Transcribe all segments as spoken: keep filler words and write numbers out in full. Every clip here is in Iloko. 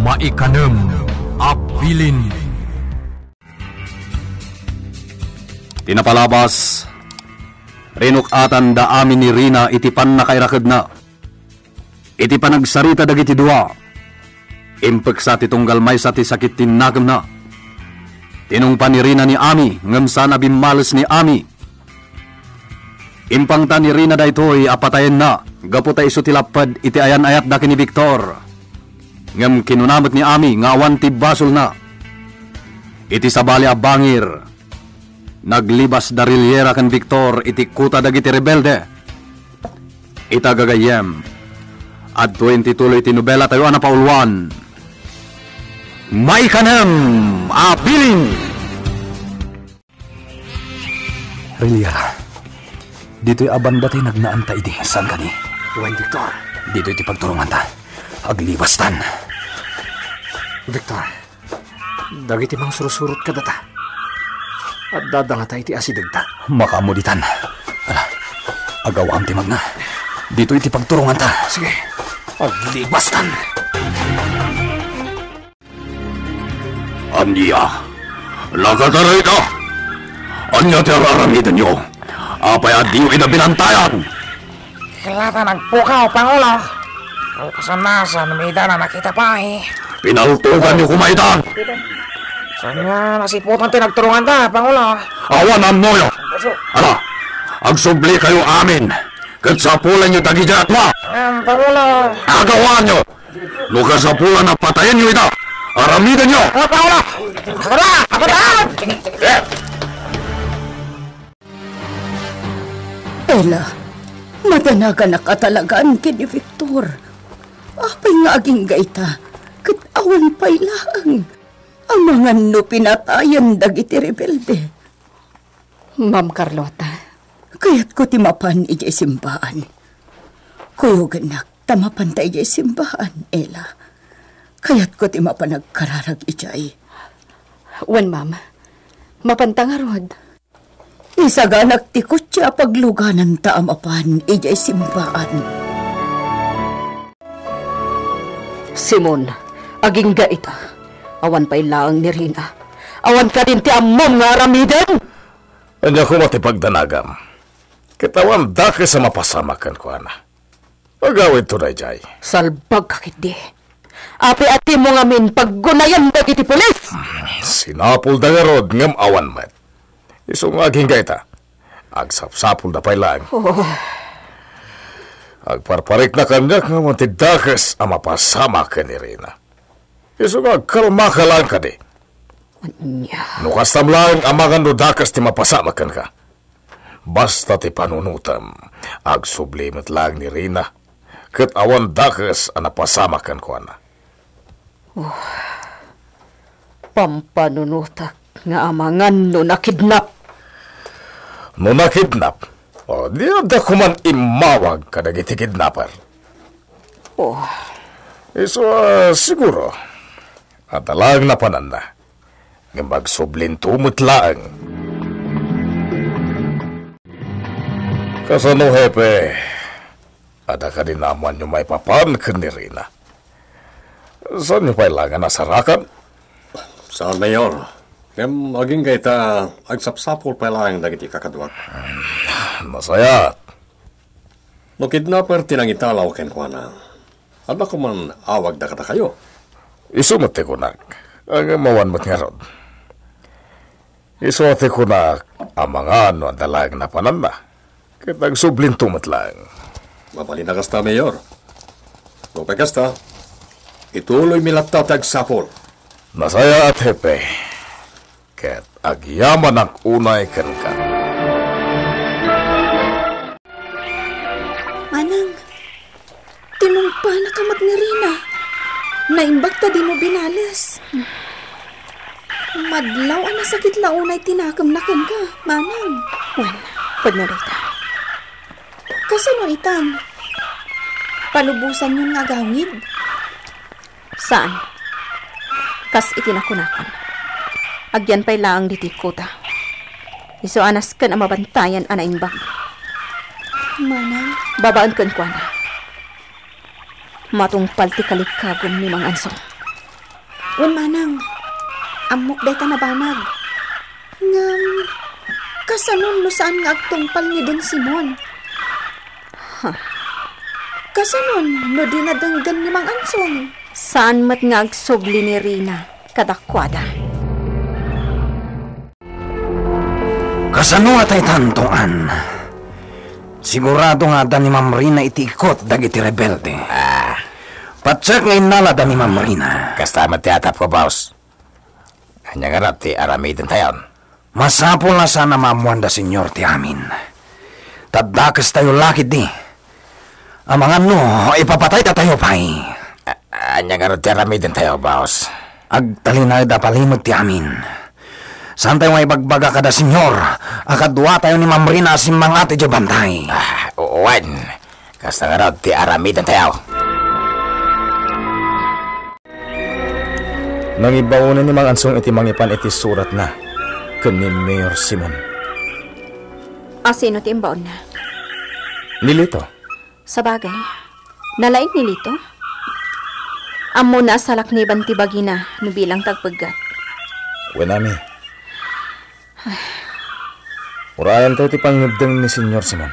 Maikanem a bilin. Ti napalabas, rinuk-atan da amin ni Rina iti pannakairakedna. Iti panagsarita dagiti dua, impeksa ti tunggal maysa ti sakit ti nakemna. Tinungpa ni Rina ni Ami, ngem saan a bimmales ni Ami. Impangta ni Rina daytoy a patayenna gapu ta isu ti lapped iti ayan-ayatda ken ni Victor. Ngem kinuna met ni Ami nga awan ti basolna. Iti sabali a bangir, naglibas da Riliera ken Victor iti kuta dagiti rebelde. Ita gagayyem, adtoy ti tuloy ti nobela tayo a napauluan. Maikanem a bilin! Riliera, ditoy a banda ti nagnaanta idi, saan kadi? Wen, Victor. Ditoy ti pagturonganta. Aglibastan. Victor, dagiti mangsursurot kadata. Adda dangata iti asidegta. Makaammo ditan. Ala, agawam ti magna. Ditoy ti pagturonganta. Sige, aglibastan. Ania? Nakatarayda? Ania ti ar-aramidenyo? Apay a diyo ida binantayan? Kasta nagpukaw, Pangulo. Kalpasan-nasan, mayda a nakita pay. Pinaltuganyo koma itan. Saan nga nasiputan ti nagturonganta, Pangulo? Awan ammoyo. Ala, agsubli kayo amin. Ket sapulanyo dagiti atma. Em, Pangulo. Agawanyo. No kasapulan a patayenyo ita, aramidenyo! Apa, wala? Apa, apa, apa? Ella, madanaganak a talagan ken ni Victor. Apay nga agingga ita, ket awan pay laeng. Amangan no pinatayen dagiti rebelde. Ma'am Carlota. Kayatko ti mapan idiay simbaan. Kuyogennak ta mapanta idiay simbaan, Ella. Kayatko ti mapan agkararag idiay. Wen, ma'am. Mapanta ngarud. Isaganak ti kotse a paglugananta a mapan idiay simbaan. Simon, agingga ita. Awan pay laeng ni Rina. Awan kadin ti ammom nga aramiden? Ania koma ti pagdanagam? Ket awan dakes a mapasamak kenkuana. Agawidto daydiay. Salbagka ketdi. Apay a dimo ngamin paggunayan dagiti pulis? Sinapulda ngarud ngem awan met. Isu nga agingga ita. Agsapsapulda pay laeng. Oh. Agparparikna kaniak nga awan ti dakes a mapasamak ken ni Rina. Isu nga agkalmaka laeng kadi. Ania? No kastam laeng, amangan no dakes ti mapasamak kenka. Basta ti panunotem, agsubli met laeng ni Rina, ket awan dakes a napasamak kenkuana. Oh. Pampanunotak nga amangan no nakidnap. No nakidnap, o, di adda koman immawag kadagiti kidnapper. Oh. Isu a siguro, adda laeng napananna. Ngem agsublinto met laeng. Kasano, Hepe? Adda kadi naammoanyo maipapan ken ni Rina? Saanyo pay laeng a nasarakan? Saan, Mayor. Ngem agingga ita, agsapsapul pay laeng dagiti kakaduak. Nasayaat. No kidnapper ti nangitalaw kenkuana, adda koman awagda kadakayo? Isu met ti kunak. Ngem awan met ngarud. Isu ti kunak, amangan no adda laeng napananna. Ket agsublinto met laeng. Mabalin a kasta, Mayor. No kasta, ituloymi latta ti agsapul. Nasayaat, Hepe. Ket agyamanak unay kenka. Manang, tinungpanaka met ni Rina. Naimbag ta dimo binales. Madlaw a nasakit la unay ti nakemna kenka, Manang. Wen, pudno dayta. Kasano itan? Palubosanyon nga agawid? Saan? Kas iti nakunakon, agyan pay laeng ditoy kuta. Isu a nasken a mabantayan a naimbag. Manang? Babaen kenkuana. Matungpal ti kalikagum ni Mang Anso. Wen, manang, ammok dayta nabanag. Ngem, kasanon no saan nga agtungpal ni Don Simon? Ha? Kasanon no dina denggen ni Mang Ansong? Saan met nga agsubli ni Rina kadakuada. Kasano a taytan, Tong Ann? Sigurado nga adda ni Ma'am Rina iti ikot dagiti rebelde. Ah. Patsek nga innalada ni Ma'am Rina. Kasta met ti atapko, boss. Ania ngarud ti aramidentayon? Masapul a saan a maammuanda, Señor, ti amin. Ta dakestayo la ketdi. Amangan no, ipapataydatayo pay. A-, ania ngarud ti aramidentayo, boss? Agtalinaed a palimed ti amin. Saantayo nga ibagbaga kada Señor a kaduatayo ni Ma'am Rina a simmangati idiay bantay. Ah, wen, kasta ngarud ti aramidentayo. Nangibaonen ni Mang Ansong iti mangipan iti suratna ken ni Mayor Simon. Asino ti imbaonna? Ni Lito. Sabagay, nalaing ni Lito. Ammona a salakniban ti bagina no bilang ti agpeggat. Wen, Ami. Urayantayo ti pangngeddeng ni Señor Simon.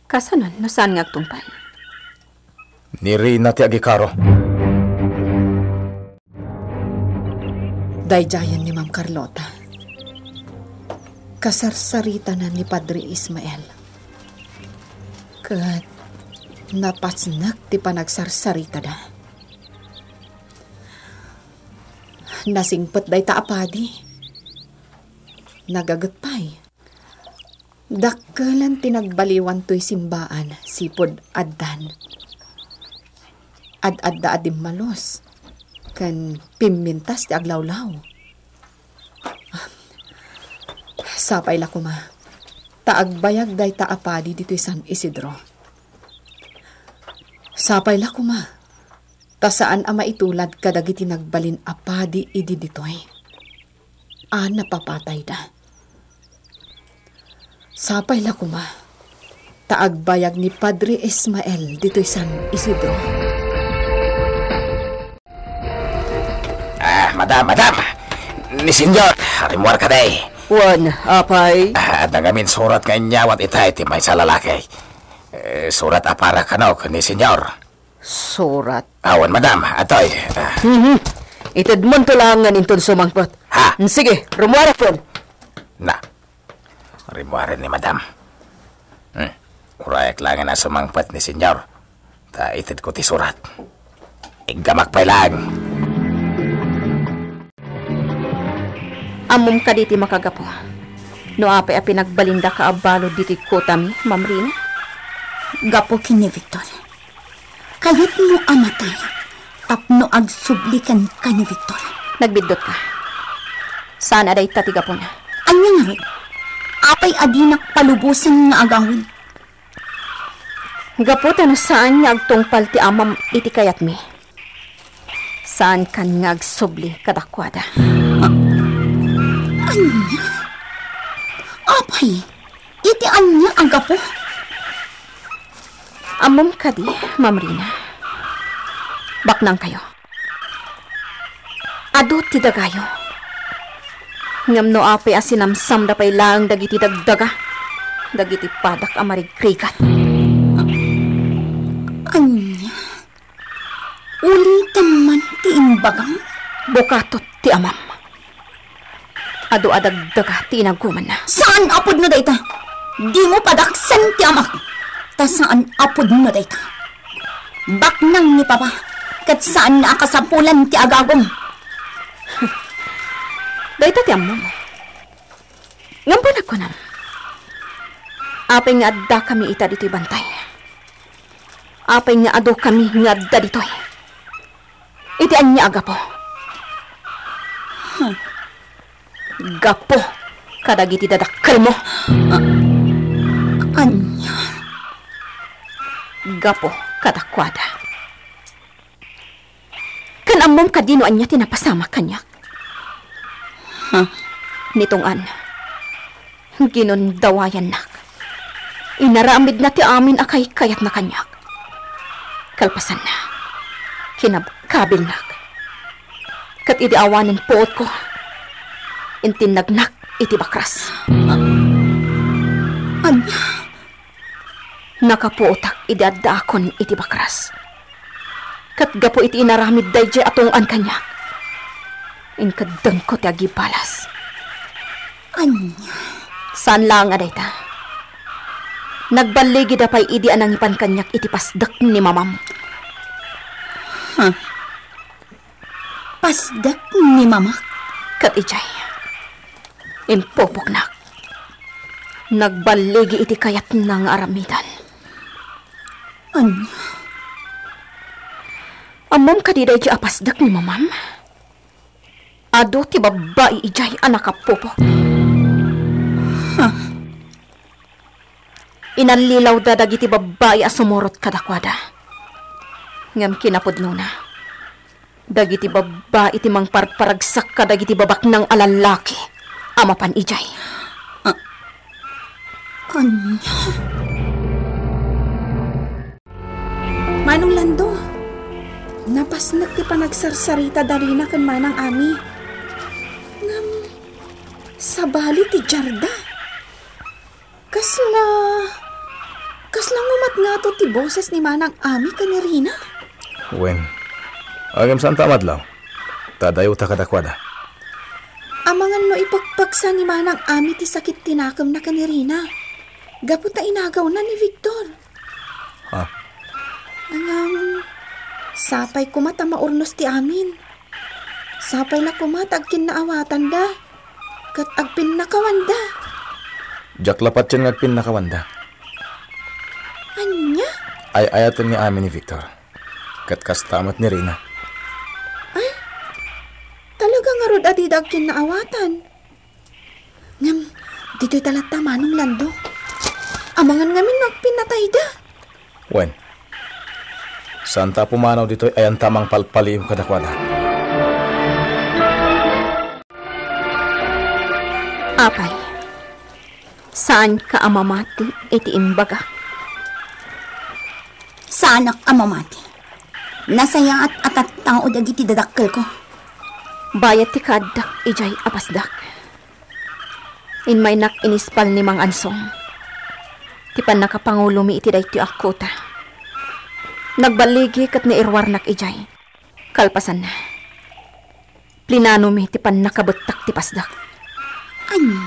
Kasanon no saan nga agtungpal? Ni Rina ti agikaro. Daydiayen ni Ma'am Carlota. Kasarsaritana ni Padre Ismael. Ket napasnek ti panagsarsaritada. Nasingpet dayta a padi. Nagaget pay. Dakkelen ti nagbaliwan toy simbaan sipud addan. Ad-adda a dimmalos ken pimmintas ti aglawlaw. Sapay la koma ta agbayag dayta a padi ditoy San Isidro. Sapay la koma ta saan a maitulad kadagiti nagbalin a padi idi ditoy a napapatayda. Sapay la koma ta agbayag ni Padre Ismael ditoy San Isidro. Ah, madam, madam! Ni Senyor, rimmuar kadi. Wen, apay? Ah, adda ngamin surat nga inyawat itay ti maysa a lalaki. Eh, surat a para kano ken ni Senyor. Surat. Awan, madam. Atoy. Ah. Mhm. Itedmonto laengen inton sumangpet. Ha? Mm, sige, rummuarakon. Na. Rimmuaren ni madam. Hmm. Urayak laengen a sumangpet ni Senyor. Ta itedko ti surat. Iggamak pay laeng. Ammom kadi ti makagapu no apay a pinagbalindaka a balud ditoy kotami, Ma'am Rina? Gapu ken ni Victor. Kayatmo a matay tapno agsubli kenka ni Victor. Nagbiddutka. Saan a dayta ti gapuna. Ania ngarud? Apay a dinak palubosen nga agawid? Gapu ta no saan nga agtungpal ti amam iti kayatmi, saankan nga agsubli kadakuada. A-, ania? Apay, iti ania a gapu? Ammom kadi, Ma'am Rina? Baknangkayo. Adu ti dagayo. Ngem no apay a sinamsamda pay laeng dagiti dagdaga, dagiti padak a marigrigat. Ania? Ulitem man ti imbagam? Bukatot ti amam. Adu a dagdaga ti inagumanna. Saan a pudno dayta. Dimo padaksen ti amak. Ta saan a pudno dayta. Baknang ni Papa, ket saanna a kasapulan ti agagum. Dayta ti ammom. Ngem panagkunam, apay nga addakami ita ditoy bantay? Apay nga adukami nga adda ditoy? Iti ania a gapu? Hmm. Gapu kadagiti dadakkelmo. A-, ania? Gapu kadakuada. Ken ammom kadi no ania ti napasamak kaniak? Ha? Ni Tong Ann, ginundawayannak. Inaramidna ti amin a kaykayatna kaniak. Kalpasanna, kinabkabilnak. Ket idi awanen puotko, intinnagnak iti bakras. Ania? Nakapuotak idi addaakon iti bakras. Ket gapu iti inaramid daydiay a tungpaan kaniak, inkeddengko ti agibalas. Ania? Saan laeng a dayta. Nagballigida pay idi a nangipan kaniak iti pasdek ni mamam. Huh. Pasdek ni mamak? Ket idiay, impupoknak. Nagballigi iti kayatna nga aramidan. Ania? Ammom kadi daydiay a pasdek ni mamam? Adu ti babbai idiay a nakapupok. Huh. Inallilawda dagiti babbai a sumurot kadakuada. Ngem kinapudnona, dagiti babbai ti mangparparagsak kadagiti babaknang a lallaki a mapan idiay. A-, ania? Manong Lando, napasnek ti panagsarsarita da Rina ken Manang Ami. Ngem, sabali ti diarda. Kasla, kasla ngumatngato ti boses ni Manang Ami ken ni Rina? Wen, ngem saanta a madlaw, ta adayota kadakuada. Amangan no ipagpagsa ni Manang Ami ti sakit ti nakemna ken ni Rina, gapu ta inagawna ni Victor. Ha? Ngem, sapay koma ta maurnos ti amin. Sapay la koma ta agkinnaawatanda ket agpinnakawanda. Diak la patien nga agpinnakawanda. Ania? Ay-ayaten nga amin ni Victor. Ket kasta met ni Rina. Ay, talaga ngarud a dida agkinnaawatan. Ngem, ditoy ta latta, Manong Lando. Amangan ngamin no agpinnatayda. Wen, saanta a pumanaw ditoy ayanta a mangpalpaliiw kadakuada. Apay, saanka a mamati iti imbagak? Saanak a mamati. Nasayaat a tattao dagiti dadakkelko. Bayat ti kaaddak idiay a pasdak. Immaynak inispal ni Mang Ansong ti pannakapangulomi iti daytoy a kuta. Nagballigi ket nairuarnak idiay. Kalpasanna, plinanomi ti pannakabettak ti pasdak. Ania?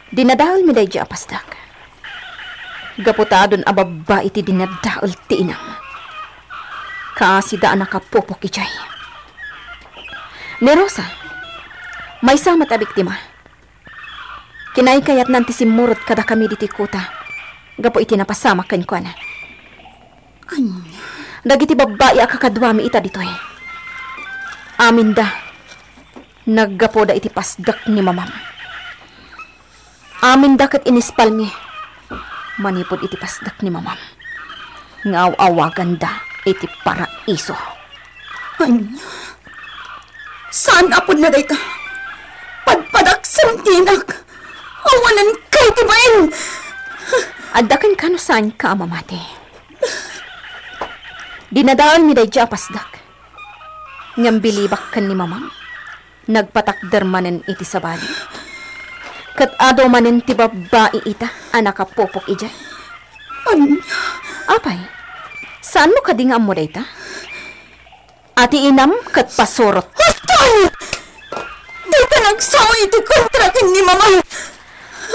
Dinadaelmi daydiay a pasdak. Gapu ta adun a babbai ti dinadael ti inam. Kaasida a nakapupok idiay. Ni Rosa, maysa met a biktima. Kinaykayatnan ti simmurot kadakami ditoy kuta gapu iti napasamak kenkuana. Ania? Dagiti babbai a kakaduami ita ditoy, aminda naggapuda iti pasdek ni mamam. Aminda ket inispalmi manipud iti pasdek ni mamam nga aw-awaganda iti paraiso. Ania? Saan a pudno dayta? Padpadak, samtinak. Awanen kay ti bain. Adda kenka no saanka a mamati. Dinadaelmi daydiay a pasdek. Ngem bilibak ken ni mamam, nagpatakder manen iti sabali. Ket adu manen ti babbai ita a nakapupok idiay. Ania? Apay, saanmo kadi nga ammo dayta? A ti inam ket pasurot. Husto! Dayta nagsao iti kontra ken ni mamam.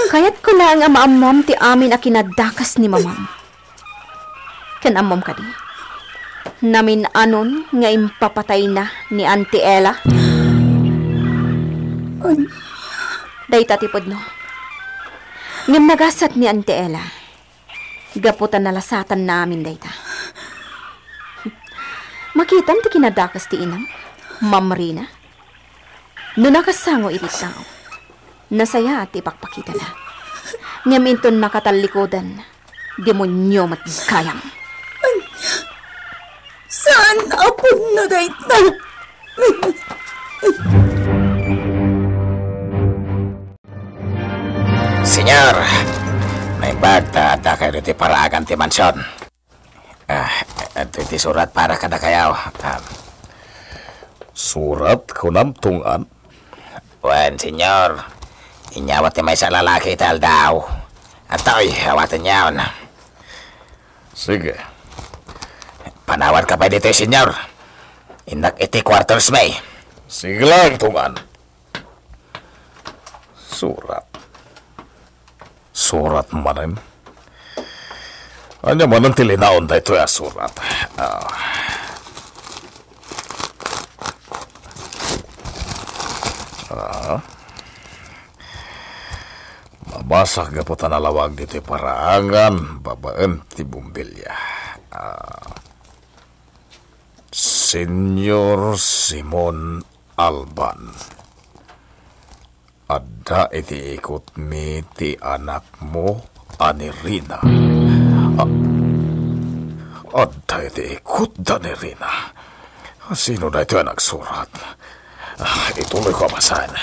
Kayatko laeng a maammoam ti amin a kinadakes ni mamam. Ken ammom kadi, namin-anon nga impapatayna ni Auntie Ella? Ania? Dayta ti pudno. Ngem nagasat ni Auntie Ella. Gapu ta nalasatanna amin dayta. Makitam ti kinadakes ti inam, Ma'am Rina. No nakasango iti tao, nasayaat ti ipakpakitana. Ngem inton nakatallikudan, demonio met gayam. Saan a pudno dayta? Señor, naimbag ta adda kayo ti paraagan ti mansion. Ah, adtoy ti surat para kadakayo. Ah, Surat, kunam, Tong-an? Wen, senyor. Inyawat ti maysa a lalaki iti aldaw. Atoy, awatenyon. Sige. Panawanka pay ditoy, senyor. Innak iti quarters, bay. Sige lang, Tong-an. Surat. Surat manen. Ania manen ti linaon daytoy a surat? Ah. Ah. Mabasak gapu ta nalawag ditoy paraangan babaen ti bombilya. Ah. Senyor Simon Alban, adda iti ikutmi ti anakmo a ni Rina. A-, adda iti ikutda ni Rina. Sino daytoy a nagsurat? Ah, ituloyko a basaen.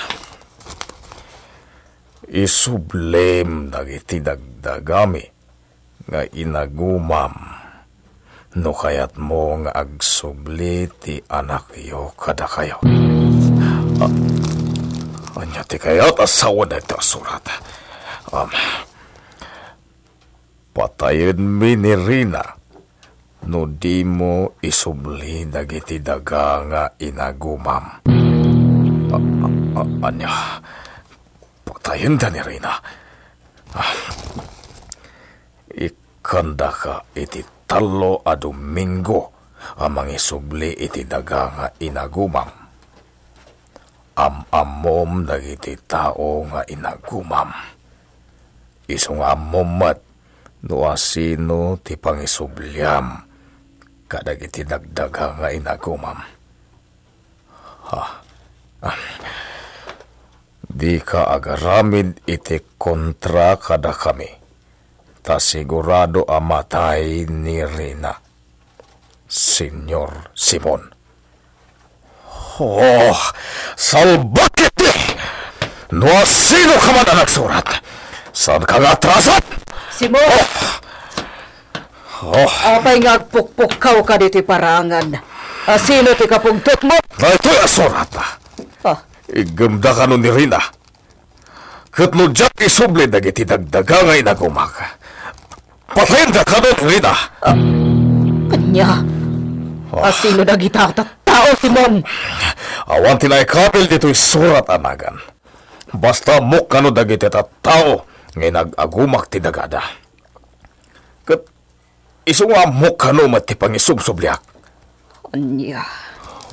Isublim dagiti dagdagami nga inagumam no kayatmo nga agsubli ti anakyo kadakayo. A-, ania ti kayat a sawen dayta a surat? Um, patayenmi ni Rina no dimo isubli dagiti daga nga inagumam. A-, a-, a-, ania? Patayenda ni Rina. Ah. Ikkandaka iti tallo a Domingo a mangisubli iti daga nga inagumam. Am-ammom dagiti tao nga inagumam. Isu nga ammom met no asino ti pangisubliam kadagiti dagdaga nga inagumam. Ha? Ah. Dika agaramid iti kontra kadakami, ta sigurado a matay ni Rina, Senyor Simon. Oh, salbakete! No asino ka man a nagsurat, saanka nga atrasan? Simon! Oh! Oh! Apay nga agpukpukkaw ka ditoy paraangan? Asino ti kapugtotmo? Daytoy a surat. Ah. Iggemda kano ni Rina. Ket no diak isubli dagiti dagdaga nga inagumak, patayenda kano ni Rina. Ah, ania? Ah. Asino dagita a tattao, Simon? Awan ti naikabil ditoy surat a nagan. Basta ammok kano dagiti tattao nga inag-agumak ti dagada. Ket isu nga ammok kano met ti pangisubsubliak. Ania?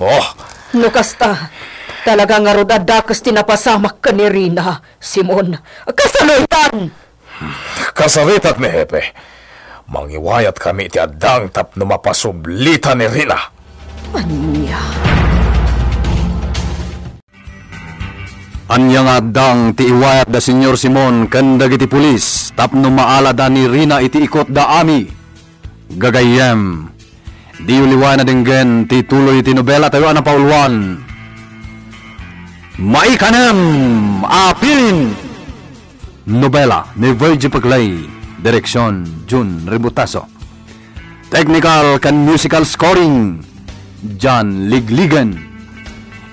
Oh! No kasta, talaga ngarud a dakes ti napasamak ken ni Rina, Simon. Kasano itan? Kasaritak ni Hepe. Mangiwayatkami iti addang tapno mapasublita ni Rina. Ania? Ania nga addang ti iwayat da Senyor Simon ken dagiti pulis tapno maalada ni Rina iti ikut da Ami? Gagayyem, diyo liwayan a denggen ti tuloy ti nobela tayo a napauluan. Maikanem a Pilin! Nobela ni Virgie Paclay, direksyon Jun Ributaso. Technical ken musical scoring, John Ligligan.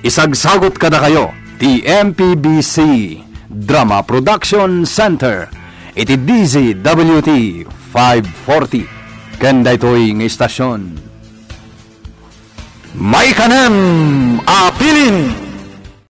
Isagsagut kadakayo ti M P B C Drama Production Center iti D Z W T five forty ken daytoy nga istasyon. Maikanem a